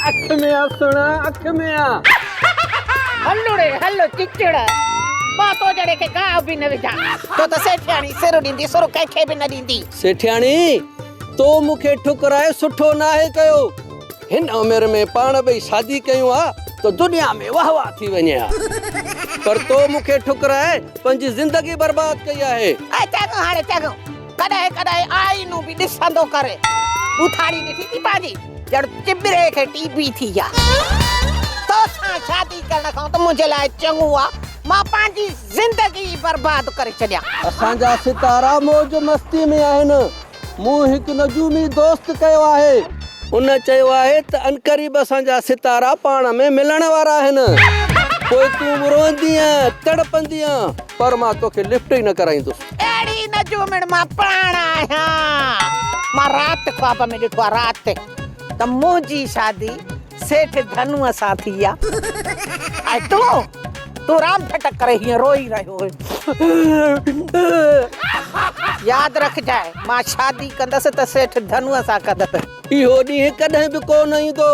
اک ۾ آ سهڻا اک ۾ آ. هل ڙي هل چچڙ، مان تو جهڙي کي گاهه به نه وجهان. تو ته سيٺياڻي سر ڏيندي سر ڪنهن کي به نه ڏيندي. سيٺياڻي تو مون کي ٺڪرائي سٺو ناهي ڪيو. هن عمر ۾ پاڻ ٻئي شادي ڪيون ها ته دنيا ۾ واهه واهه ٿي وڃي ها. پر تو مون کي ٺڪرائي پنهنجي زندگي برباد ڪئي آهي. اي چڱو هاڻي چڱو. ڪڏهن ڪڏهن آئينو به ڏسندو ڪر. ٻوٿاڙي ڏٺي ٿي پنهنجي ڄڻ چٻري کي ٽي بي ٿي آ. توسان شادي ڪرڻ کان ته منهنجي لاء چڱو آ مان پنهنجي زندگي ئي برباد ڪري ڇڏيان. اسان جا ستارا موج مستي ۾ آهن. مون هڪ نجومي دوست ڪيو آهي. ان چيو آهي ته عنقريب اسان جا ستارا پاڻ ۾ ملڻ وارا آهن. پوء تون به روئندينء، تڙپندينء، پر مان توکي لفٽ ئي نه ڪرائيندس. اهڙي نجومڻ مان پاڻ آهيان. مان رات خواب ۾ ڏٺو آ رات ته منهنجي شادي سيٺ ڌنوء سان ٿي آ ۽ تون تون رام ڦٽڪ ڪري هيئن روئي رهيو هئين. ياد رکجانء مان شادي ڪندس ته سيٺ ڌنوء سان ڪندس. اهو ڏينهن ڪڏهن به ڪو نه ايندو.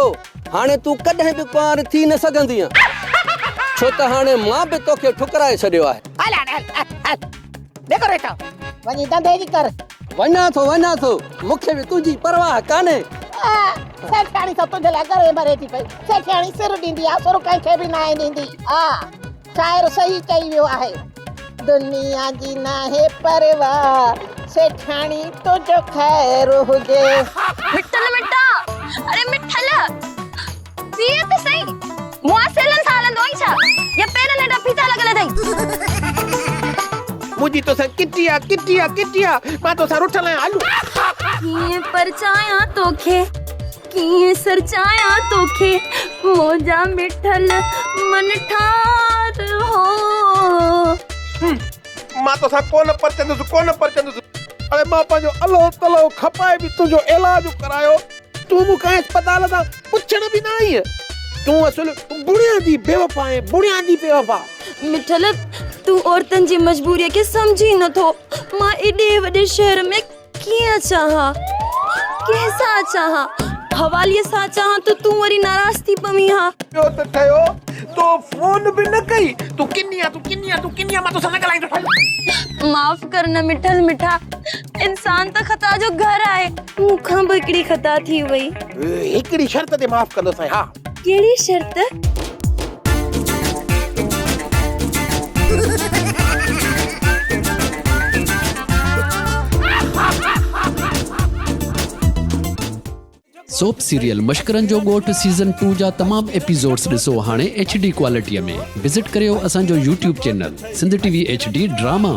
هاڻي تون ڪڏهن به ڪنوار ٿي نه سگهندينء. ڇو ته هاڻي مان به توکي ٺڪرائي ڇڏيو آهي. هل هاڻي هل هل هل نڪر هتان وڃي ڌنڌي جي ڪر. وڃان ٿو وڃان ٿو مون کي به تنهنجي پرواهه ڪانهي. سيٺياڻي سان تنهنجي لاء ڳري مري ٿي پئي. سيٺياڻي سر ڏيندي آ سر ڪنهن کي به ناهي ڏيندي. آ شاعر صحيح چئي ويو آهي. دنيا جي ناهي پرواهه سيٺياڻي تنهنجو خير هجي. مٺل مٺا اڙي مٺل. بيهه ته سهي. مئا سيلن سان هلندو آهين ڇا؟ يا پيرن هيٺان ڦيٿا لڳل اٿئي؟ منهنجي توسان ڪٽي آ، ڪٽي آ، ڪٽي آ. مان توسان رٺل آهيان، هل. ڪيئن پرچايان توکي، ڪيئن سرچايان توکي، منهنجا مٺل من ٺار هو. مان توسان ڪونه پرچندس، ڪونه پرچندس. اڙي مان پنهنجو الهو تلهو کپائي به تنهنجو علاج ڪرايو. تون مون کان اسپتال تان پڇڻ به نه آئينء. تون اصل بڻيادي بيوفا آهين، بڻيادي بيوفا. مٺل، تون عورتن جي مجبوريء کي سمجهين نه ٿو. مان ايڏي وڏي شهر ۾ ڪيئن اچان ها؟ ڪنهن سان اچان ها؟ حواليء سان اچان ها ته تون وري ناراض ٿي پوين ها. ٻيو ته ٺهيو، تو فون به نه ڪئي. تون ڪني آن، تون ڪني آن، تون ڪني آن، مان توسان نه ڳالهائيندس. هل. معاف ڪر نه مٺل مٺا، انسان ته خطا جو گهر آهي. مون کان به هڪڙي خطا ٿي وئي. هڪڙي شرط تي معاف ڪندوسانء ها. ڪهڙي شرط؟ سوپ سيريل مشڪرن جو ڳوٺ سيزن ٽو جا تمام ايپيسوڊس ڏسو هاڻي ايڇ ڊي ڪوالٽي ۾ وزٽ ڪريو اسان جو YouTube channel Sindh T V H D drama.